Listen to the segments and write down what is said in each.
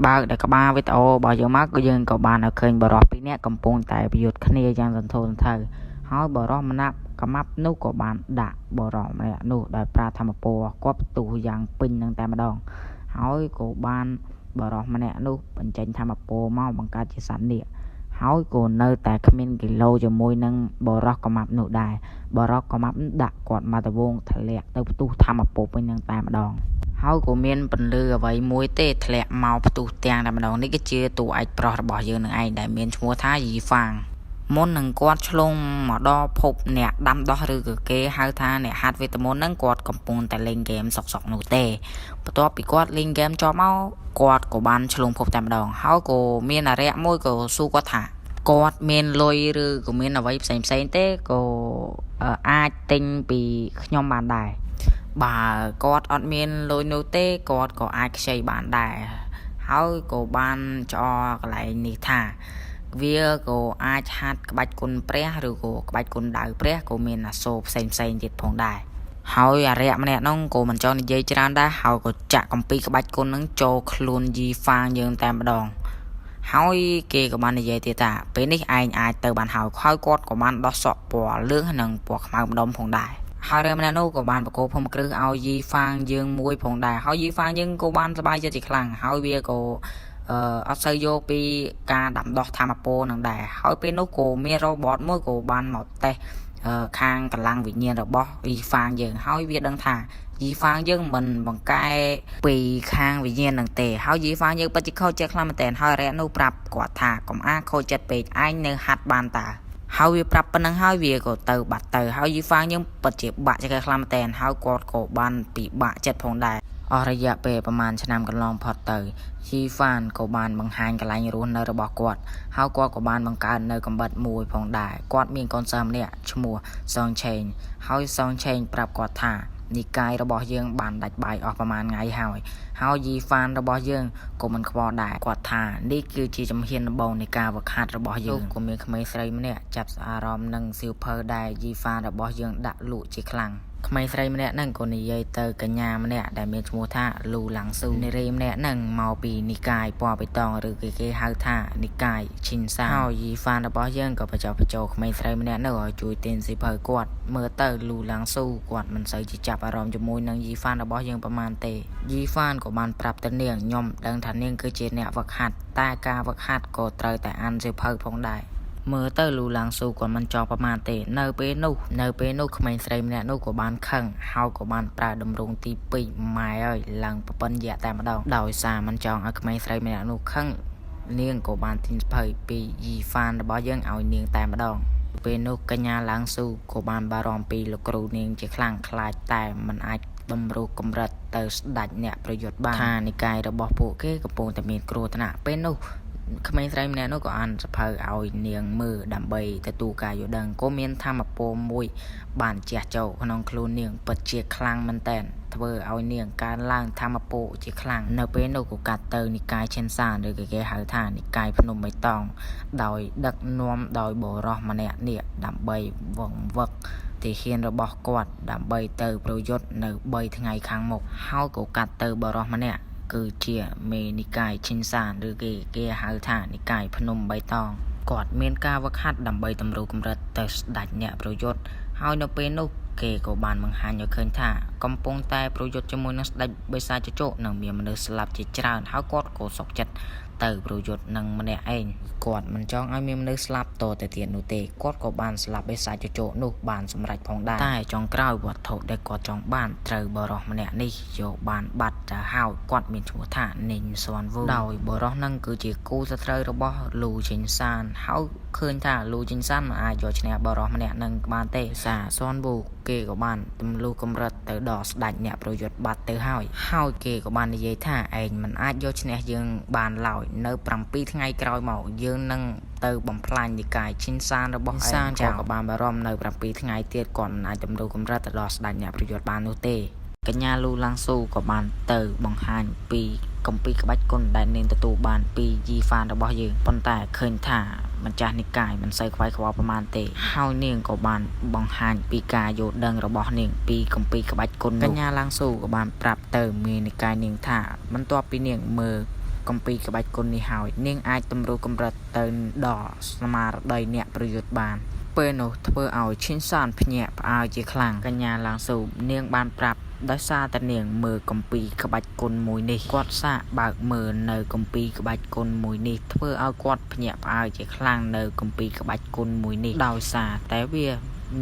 បើកដល់ក្បាលវីដេអូរបស់យើងមកគឺយើងក៏បានឲ្យឃើញបុរសពីរនាក់កំពុងតែប្រយុទ្ធគ្នាយ៉ាងសន្ធោសន្ធៅហើយបុរសម្នាក់កម៉ាប់នោះក៏បានដាក់បុរសម្នាក់នោះដោយប្រើធម្មពលគាត់ផ្ទុះយ៉ាងពេញនឹងតែម្ដងហើយក៏បានបុរសម្នាក់នោះបញ្ចេញធម្មពលមកបង្កើតជាសត្វនាគហើយក៏នៅតែគ្មានគីឡូជាមួយនឹងបុរសកម៉ាប់នោះដែរបុរសកម៉ាប់ដាក់គាត់មកដវងធ្លាក់ទៅផ្ទុះធម្មពលពេញនឹងតែម្ដងហើយក៏មានពន្លឺអ្វីមួយទេធ្លាក់មកផ្ទុះទាំងតែម្ដងនេះគឺជាតួឯកប្រុសរបស់យើងនឹងឯងដែលមានឈ្មោះថាយីហ្វាងមុននឹងគាត់ឆ្លងមកដល់ភពអ្នកដាំដោះឬក៏គេហៅថាអ្នកហាត់វេទមន្តហ្នឹងគាត់កំពុងតែលេងហ្គេមសុកៗនោះទេបន្ទាប់ពីគាត់លេងហ្គេមចប់មកគាត់ក៏បានឆ្លងភពតែម្ដងហើយក៏មានអារក្សមួយក៏សួរគាត់ថាគាត់មានលុយឬក៏មានអ្វីផ្សេងផ្សេងទេក៏អាចទិញពីខ្ញុំបានដែរបើគាត់អត់មានលុយនោះទេគាត់ក៏អាចខ្ចីបានដែរហើយក៏បានច្អល់កន្លែងនេះថាវាក៏អាចហាត់ក្បាច់គុណព្រះឬក៏ក្បាច់គុណដៅព្រះក៏មានអាសូរផ្សេងផ្សេងទៀតផងដែរហើយអារក្សម្នាក់នោះក៏មិនចង់និយាយច្រើនដែរហើយក៏ចាក់កំពីក្បាច់គុណនឹងចូលខ្លួនយីហ្វាងយើងតែម្ដងហើយគេក៏បាននិយាយទៀតថាពេលនេះឯងអាចទៅបានហើយហើយគាត់ក៏បានដោះសក់ពណ៌លឿងនិងពណ៌ខ្មៅម្ដុំផងដែរហើយរឿងម្នាក់នោះក៏បានបកគោភូមិគ្រឹះឲ្យយីហ្វាងយើងមួយផងដែរហើយយីហ្វាងយើងក៏បានសប្បាយចិត្តជាខ្លាំងហើយវាក៏អត់សូវយកពីការដាំដុះធម្មពលនឹងដែរហើយពេលនោះក៏មាន robot មួយក៏បានមកតេស្តខាងកម្លាំងវិញ្ញាណរបស់យីហ្វាងយើងហើយវាដឹងថាយីហ្វាងយើងមិនបង្កែពីខាងវិញ្ញាណនឹងទេហើយយីហ្វាងយើងពិតជាខូចចិត្តខ្លាំងមែនទែនហើយរយៈនោះប្រាប់គាត់ថាកុំអាខូចចិត្តពេកឯងនៅហាត់បានតាហើយវាប្រាប់ប៉ុណ្ណឹងហើយវាក៏ទៅបាត់ទៅហើយយីហ្វាងយើងពិតជាបាក់ចិត្តខ្លាំងមែនទែនហើយគាត់ក៏បានពិបាកចិត្តផងដែរអស់រយៈពេលប្រហែលឆ្នាំកន្លងផុតទៅយីហ្វានក៏បានបង្ហាញកន្លែងរស់នៅរបស់គាត់ហើយគាត់ក៏បានបង្កើតនៅកំបិតមួយផងដែរគាត់មានកូនសិស្សម្នាក់ឈ្មោះសងឆេងហើយសងឆេងប្រាប់គាត់ថានិកាយរបស់យើងបានដាច់បាយអស់ប្រហែលថ្ងៃហើយហើយយីហ្វានរបស់យើងក៏មិនខ្វល់ដែរគាត់ថានេះគឺជាជំហានដំបូងនៃការវឹកហាត់របស់យើងក៏មានក្មេងស្រីម្នាក់ចាប់អារម្មណ៍នឹងសៀវភៅដែលយីហ្វានរបស់យើងដាក់លក់ជាខ្លាំងក្មេងស្រីម្នាក់ហ្នឹងក៏និយាយទៅកញ្ញាម្នាក់ដែលមានឈ្មោះថាលូឡាំងស៊ូនារីម្នាក់ហ្នឹងមកពីនិកាយពណ៌បៃតងឬគេគេហៅថានិកាយឈិនសាហើយយីហ្វានរបស់យើងក៏បញ្ចុះបញ្ចូលក្មេងស្រីម្នាក់នោះឲ្យជួយទិញសៀវភៅគាត់មើលទៅលូឡាំងស៊ូគាត់មិនសូវជាចាប់អារម្មណ៍ជាមួយនឹងយីហ្វានរបស់យើងប្រហែលទេយីហ្វានក៏បានប្រាប់ទៅនាងខ្ញុំដឹងថានាងគឺជាអ្នកវឹកហាត់តែការវឹកហាត់ក៏ត្រូវតែអានសៀវភៅផងដែរមើលទៅលូឡាងស៊ូគាត់មិនចង់ប្រមាណទេនៅពេលនោះនៅពេលនោះក្មេងស្រីម្នាក់នោះក៏បានខឹងហើយក៏បានប្រើតម្រងទី2ម៉ែអើយឡើងប្រពន្ធយៈតែម្ដងដោយសារមិនចង់ឲ្យក្មេងស្រីម្នាក់នោះខឹងនាងក៏បានទិញសភៅពីយីហ្វានរបស់យើងឲ្យនាងតែម្ដងពេលនោះកញ្ញាឡាងស៊ូក៏បានបារម្ភពីលោកគ្រូនាងជាខ្លាំងខ្លាចតែមិនអាចតម្រូវកម្រិតទៅស្ដាច់អ្នកប្រយុទ្ធបានថានិកាយរបស់ពួកគេកំពុងតែមានគ្រោះថ្នាក់ពេលនោះក្មេងស្រីម្នាក់នោះក៏អានសភៅឲ្យនាងមើលដើម្បីទទួលការយល់ដឹងក៏មានធម្មពលមួយបានជះចូលក្នុងខ្លួននាងពិតជាខ្លាំងមែនទែនធ្វើឲ្យនាងកើនឡើងធម្មពលជាខ្លាំងនៅពេលនោះក៏កាត់ទៅនិកាយឈិនសានឬក៏គេហៅថានិកាយភ្នំបៃតងដោយដឹកនាំដោយបុរសម្នាក់នេះដើម្បីវង្វឹកទាហានរបស់គាត់ដើម្បីទៅប្រយុទ្ធនៅ3ថ្ងៃខាងមុខហើយក៏កាត់ទៅបុរសម្នាក់គឺជាមេនិកាយឈិនសានឬគេគេហៅថានិកាយភ្នំបៃតងគាត់មានការវឹកហាត់ដើម្បីតម្រូវកម្រិតទៅស្ដាច់អ្នកប្រយុទ្ធហើយនៅពេលនោះគេក៏បានបង្ហាញឲ្យឃើញថាកំពុងតែប្រយុទ្ធជាមួយនឹងស្ដេចបិសាចជជនិងមានមនុស្សស្លាប់ជាច្រើនហើយគាត់ក៏សុកចិត្តទៅប្រយុទ្ធនឹងម្នាក់ឯងគាត់មិនចង់ឲ្យមានមនុស្សស្លាប់តទៅទៀតនោះទេគាត់ក៏បានស្លាប់បិសាចជជនោះបានសម្រេចផងដែរតែចុងក្រោយវត្ថុដែលគាត់ចង់បានត្រូវបរិសម្នាក់នេះយកបានបាត់ទៅហើយគាត់មានឈ្មោះថានីងសួនវូដោយបរិសនឹងគឺជាគូសត្រូវរបស់លូជីនសានហើយឃើញថាលូជីនសានមិនអាចយកឈ្នះបរិសម្នាក់នឹងបានទេសាសួនវូគេក៏បានទម្លុះកម្រិតទៅដល់ស្ដេចអ្នកប្រយុទ្ធបាត់ទៅហើយហើយគេក៏បាននិយាយថាឯងមិនអាចយកឈ្នះយើងបានឡើយនៅ7ថ្ងៃក្រោយមកយើងនឹងទៅបំផ្លាញនិកាយឈិនសានរបស់ឯងចៅក៏បានបារម្ភនៅ7ថ្ងៃទៀតគាត់មិនអាចទម្លុះកម្រិតទៅដល់ស្ដេចអ្នកប្រយុទ្ធបាននោះទេកញ្ញាលូឡាំងស៊ូក៏បានទៅបង្ហាញពីកំពីក្បាច់គុណដែលនាងទទួលបានពីយីហ្វានរបស់យើងប៉ុន្តែឃើញថាម្ចាស់និកាយមិនសូវខ្វាយខ្វល់ប្រមាណទេហើយនាងក៏បានបង្ហាញពីការយល់ដឹងរបស់នាងពីកំពីក្បាច់គុណនោះកញ្ញាឡាំងស៊ូក៏បានប្រាប់ទៅមេនិកាយនាងថាបន្ទាប់ពីនាងមើល គម្ពីរក្បាច់គុណនេះហើយនាងអាចទម្រុះកម្រិតទៅដល់ស្មារតីអ្នកប្រយុទ្ធបាន ពេលនោះធ្វើឲ្យឈិនសានភ្ញាក់ផ្អើលជាខ្លាំងកញ្ញាឡាងស៊ូនាងបានប្រាប់ដោយសារតែនាងមើលគម្ពីរក្បាច់គុណមួយនេះគាត់សាកបើកមើលនៅគម្ពីរក្បាច់គុណមួយនេះធ្វើឲ្យគាត់ភ្ញាក់ផ្អើលជាខ្លាំងនៅគម្ពីរក្បាច់គុណមួយនេះដោយសារតែវា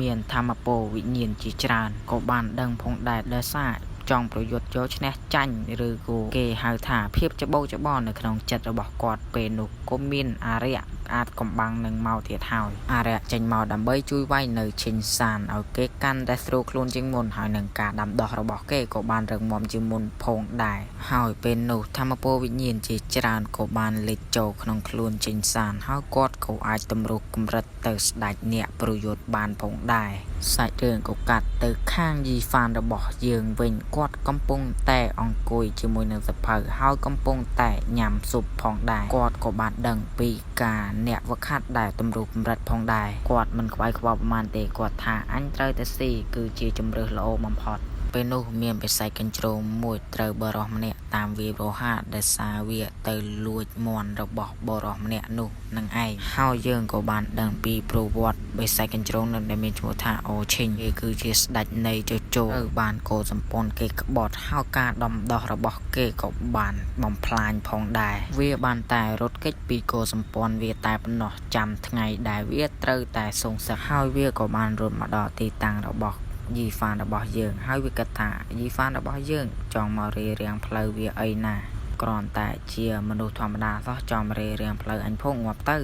មានធម្មពលវិញ្ញាណជាច្រើនក៏បានដឹងផងដែរដោយសារចង់ប្រយុទ្ធយកឈ្នះចាញ់ឬក៏គេហៅថាភាពច្បូកច្បល់នៅក្នុងចិត្តរបស់គាត់ពេលនោះក៏មានអារក្សអាចកំបាំងនឹងមកទៀតហើយអារក្សចេញមកដើម្បីជួយវាយនៅឈិនសានឲ្យគេកាន់តែស្រួលខ្លួនជាងមុនហើយនឹងការដាំដុះរបស់គេក៏បានរឹងមាំជាងមុនផងដែរហើយពេលនោះធម្មពលវិញ្ញាណជាច្រើនក៏បានលេចចូលក្នុងខ្លួនឈិនសានហើយគាត់ក៏អាចទម្រុះកម្រិតទៅស្ដេចអ្នកប្រយុទ្ធបានផងដែរសាច់រឿងក៏កាត់ទៅខាងយីហ្វានរបស់យើងវិញគាត់កំពុងតែអង្គុយជាមួយនឹងសភៅហើយកំពុងតែញ៉ាំស៊ុបផងដែរគាត់ក៏បានដឹងពីការអ្នកវឹកហាត់ដែលទម្រុះកម្រិតផងដែរគាត់មិនខ្វាយខ្វល់ប្រហែលទេគាត់ថាអញត្រូវតែស៊ីគឺជាជម្រើសល្អបំផុតពេលនោះមានបិសាចកញ្ជ្រោងមួយត្រូវបរិសម្នាក់តាមវាយប្រហារដោយសារវាទៅលួចមន់របស់បរិសម្នាក់នោះនឹងឯងហើយយើងក៏បានដឹងពីប្រវត្តិបិសាចកញ្ជ្រោងនឹងដែលមានឈ្មោះថាអូឈិញគេគឺជាស្ដេចនៃជជោត្រូវបានកោសម្ព័ន្ធគេក្បត់ហើយការដំដោះរបស់គេក៏បានបំផ្លាញផងដែរវាបានតែរត់គេចពីកោសម្ព័ន្ធវាតែប៉ុណ្ណោះចាំថ្ងៃដែលវាត្រូវតែសងសឹកហើយវាក៏បានរត់មកដល់ទីតាំងរបស់យីហ្វានរបស់យើងហើយវាគិតថាយីហ្វានរបស់យើងចង់មករារាំងផ្លូវវាអីណាគ្រាន់តែជាមនុស្សធម្មតាសោះចង់រារាំងផ្លូវអញផងងាប់ទៅ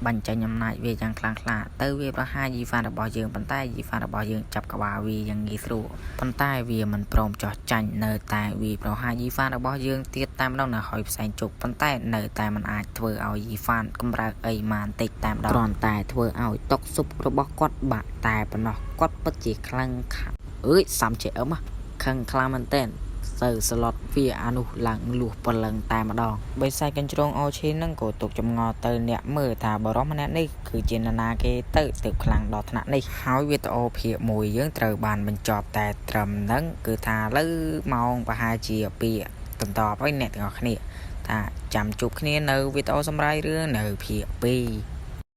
បញ្ចេញអំណាចវាយ៉ាងខ្លាំងក្លាទៅវាប្រហារយីហ្វានរបស់យើងប៉ុន្តែយីហ្វានរបស់យើងចាប់ក្បាលវាយ៉ាងងាយស្រួលប៉ុន្តែវាមិនព្រមចោះចាញ់នៅតែវាប្រហារយីហ្វានរបស់យើងទៀតតែម្ដងនៅហើយផ្សែងជុកប៉ុន្តែនៅតែមិនអាចធ្វើឲ្យយីហ្វានកម្រើកអីបានតិចតែម្ដងគ្រាន់តែធ្វើឲ្យតុកស៊ុបរបស់គាត់បាក់តែប៉ុណ្ណោះគាត់ពិតជាខ្លាំងខាអើយសាំជាអឹមខឹងខ្លាំងមែនទែនទៅស្លុតវាអានោះឡើងលួសព្រលឹងតែម្ដងបិសាចកញ្ជ្រោងអូឈីនឹងក៏ទុកចម្ងល់ទៅអ្នកមើលថាបរិសម្នាក់នេះគឺជានរណាគេទៅទៅខ្លាំងដល់ថ្នាក់នេះហើយវីដេអូភាគមួយយើងត្រូវបានបញ្ចប់តែត្រឹមហ្នឹងគឺថាលើម៉ោងប្រហែលជា2តន្តបហើយអ្នកទាំងអស់គ្នាថាចាំជួបគ្នានៅវីដេអូសម្រាប់រឿងនៅភាគ2។